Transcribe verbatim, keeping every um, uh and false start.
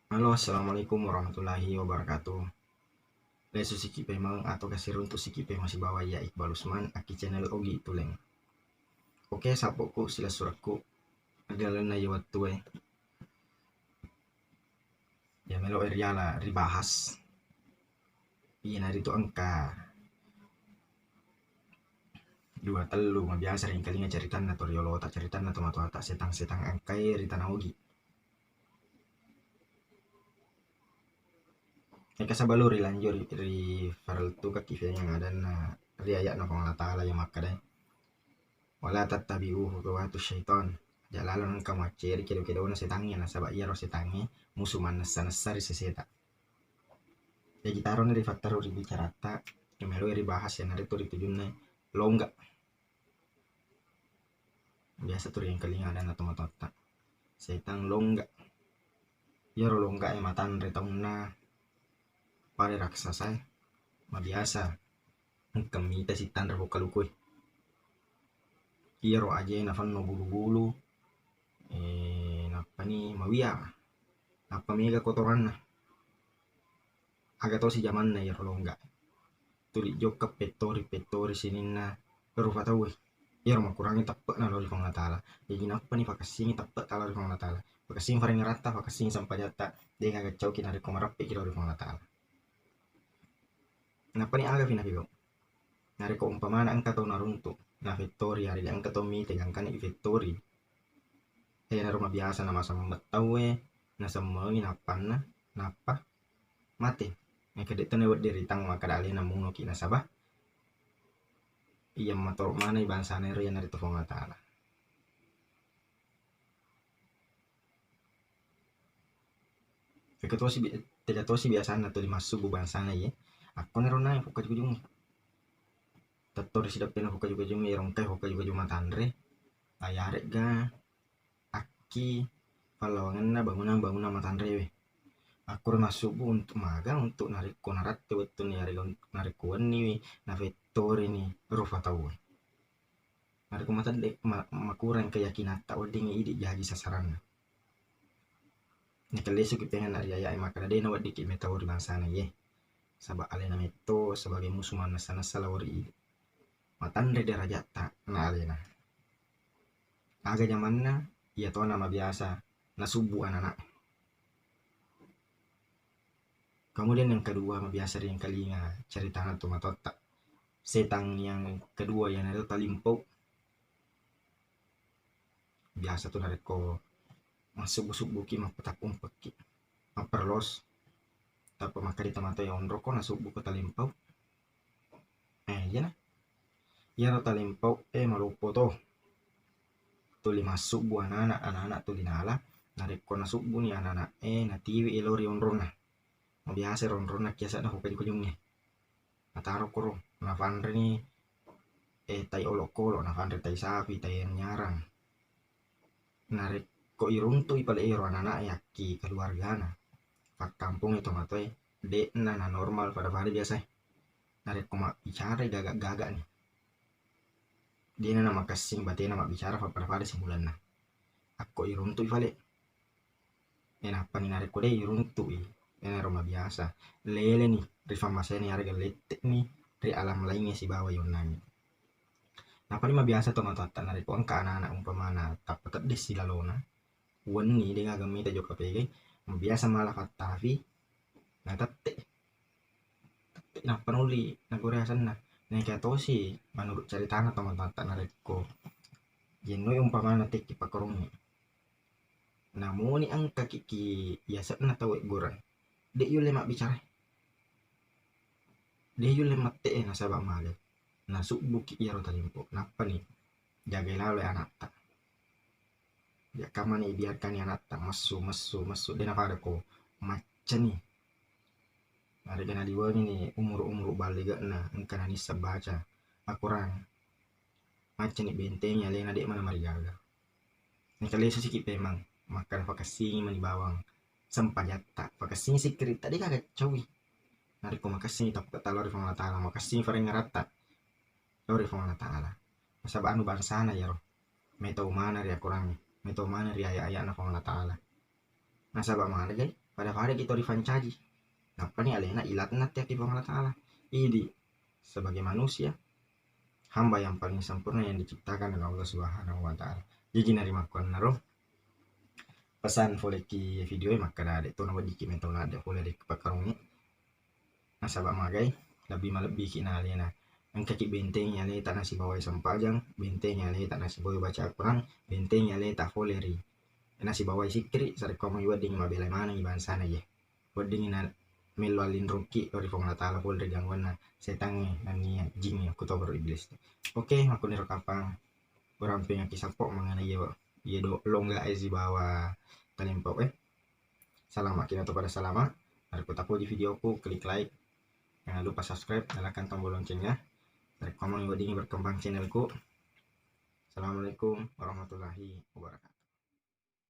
Halo, assalamualaikum warahmatullahi wabarakatuh. Lesu siki pemeng atau kasiruntu siki pemeng sibawa iya Iqbal Usman aki channel Ogi Tuleng. Oke, sappoku silessurekku ri lalenna iya wettue. Ya melo e riala ribahas. Iyanaritu engka dua tellu mabiasa ringkalinga caritanna to riolota, caritanna to matoata, setang-setang engkae ri tana Ogi. Eka sabalu rilanjut ri, ri fareltu kaki fengeng adanna ri ayatna Puang Allah Ta'ala yang makkada, "Wala tattabi'u khutuwati syaiton." Aja lalo nengka muacceri kedo-kedona setangnge, nasaba iyaro setangnge musu mannessa-nessa ri seseta. Jaji taroni rifattaru ri bicaratta, yang melo ribahas iyanaritu ritujunna longga. Biasa tu riengkalinga adanna tomatoatta. Setang longga. Iyaro longga e matanre taunna pare raksasa e. Mabiasa engka mita sittanre pokkalukue. Iyaro aje nafenno bulu-bulu, eh, nappani mawia, nappa mega kotoranna. Aga tosi jamanna iyaro longga. Tuli jokka pettori-pettori sininna rufa tauwe. Iyaro makurangi teppe'na lao ri Puang Allah Ta'ala. Jaji nappani fakessingi teppe'ta lao ri Puang Allah Ta'ala. Fakessingi farengeratta, fakessingi sempajatta, de gaga cauki narekko mareppe'ki lao ri Puang Allah Ta'ala. Nappani aga fi napigau? Narekko umpamana engka tau naruntu, nafettori, yaregga engka tau mite gangkana ifettori. Enaro mabiasa namasemmeng tauwe, nasemmengi nappanna, nappa mate. Engka de' to nawedding ritang makkada alena munoki nasaba iya matoro maneng bangsana ero iyanaritu Puang Allah Ta'ala. Tega tosi bi-, tega tosi biasanna tuli massubbu bangsana iye. Akkonaro nae fokka jukajungnge. Tettori sideppena fokka jukajungnge, ero engkai fokka jukajung matanre. Ayaregga akki pallawangenna bangunang-bangunang matanrewe. Akkoro massubbu untuk maga, untuk narekko naratte wettunna, yaregga un-, narekko wenniwi nafettorini rufa tauwe. Narekko matedde, ma-, makurang keyakinatta, weddingngi idi jaji sasaranna. Nakellesuki pengenna ri aya'e makkada, de naweddikki metau ri bangsana iye. Saba alena metto sebagai musu mannessa-nessa lao ri idi. Matanre derajatta na alena. Aga jamanna, iya tona mabiasa nasubbu anana. Kemudian yang kedua, mabiasa riengkalinga ceritana tomatoatta. Setang yang kedua iyanaritu talimpau. Biasa tu narekko massubbu-subbuki, mappetakkumpekki, mapperlos. Tappa makkeda tomatoa, onroko nasubbuko talimpau. Eh, iyana. Iyaro talimpau e maloppo to. Tuli massubbu anana, anana tuli nala. Narekko nasubbuni anana e, natiwi i lao ri onronna. Mabiasa ro onronna kiasana fokaju-kajungnge. Nataro koro, nafanreni, eh, tai olokolo, nafanre tai sapi, tai nyarang. Narekko iruntui pale ero anana e akki keluargana, pakkampongnge tomatoae, de'na na normal pada-pada biasae. Narekko mabbicarai gaga-gaga ni. De'na namakessing batena mabbicara fappada-pada simulanna. Akko iruntui fale. E, nappani narekko de iruntui, enaro mabiasa leleni ri fammasena, yaregga lette'ni ri alam laingnge sibawa yonnangnge. Nappani mabiasa tomatoatta narekko engka anana umpamana tappa tedde silalona, wenni de gaga mita jokka pegai, mabiasa mala fattafi natette. Nappa nuli nagore asenna. Naika tosi menurut caritana tomatoatta narekko jennoi umpamana tekki pakkorongngé. Namuni engkaki ki yase'na tau eggoreng, de yulle mabbicara. De yulle mette'e nasaba male. Nasubbuki iyaro talimpo. Nappani jagai lalo anatta. Jakkamani ibiarkani anatta messu, messu, messu, de napada ko maccani. Naréga naliwengini umuru-umuru balliga'na engka nanisseng baca Al-Quran, maccani bentengi alena, de mana marigaga. Engka lesu siki pemeng makkada fakessingi mani bawang sempajatta, fakessingi sikkiritta, de gaga caui. Narékko makessingi tappetta lao ri Puang Allah Taala, makessingi farengngeratta lao ri Puang Allah Taala. Nasaba anu bangsana iyaro, metau maneng ri akorangnge, metau maneng ri aya-ayana Puang Allah Taala. Nasaba malega i, Pada-pada kita rifancaji. Nappani alena ilatna tiaki Puang Allah Ta'ala. Idi sebagai manusia, hamba yang paling sempurna yang diciptakan oleh Allah Subhanahu wa Ta'ala. Jadi narimakkuannaro pesan foleki video e makkada de' to naweddiki metau ladde' pole ri pekkarungnge. Nasaba' magai, lebbi malebbiki na alena. Engkaki bentengi aleta nasibawai sempajang, bentengi aleta nasibawai baca Al-Quran, bentengi aleta fole ri nasibawai sikkiri, sarekko mai wedding mabela manengi bangsana ye. Wedding na mello allinrukki lao ri Puang Allah Ta'ala pole ri gangguanna setangnge nennia jingnge kutobaro iblis. Oke, makkuniro kapang urampengaki sappo mengenai ye, ye do longga e sibawa talempau e. Salama' kina to pada salama'. Narekko tapoji videoku, klik like. Jangan lupa subscribe, nyalakan tombol loncengnya. Narekko mau wedding berkembang channelku. Assalamualaikum warahmatullahi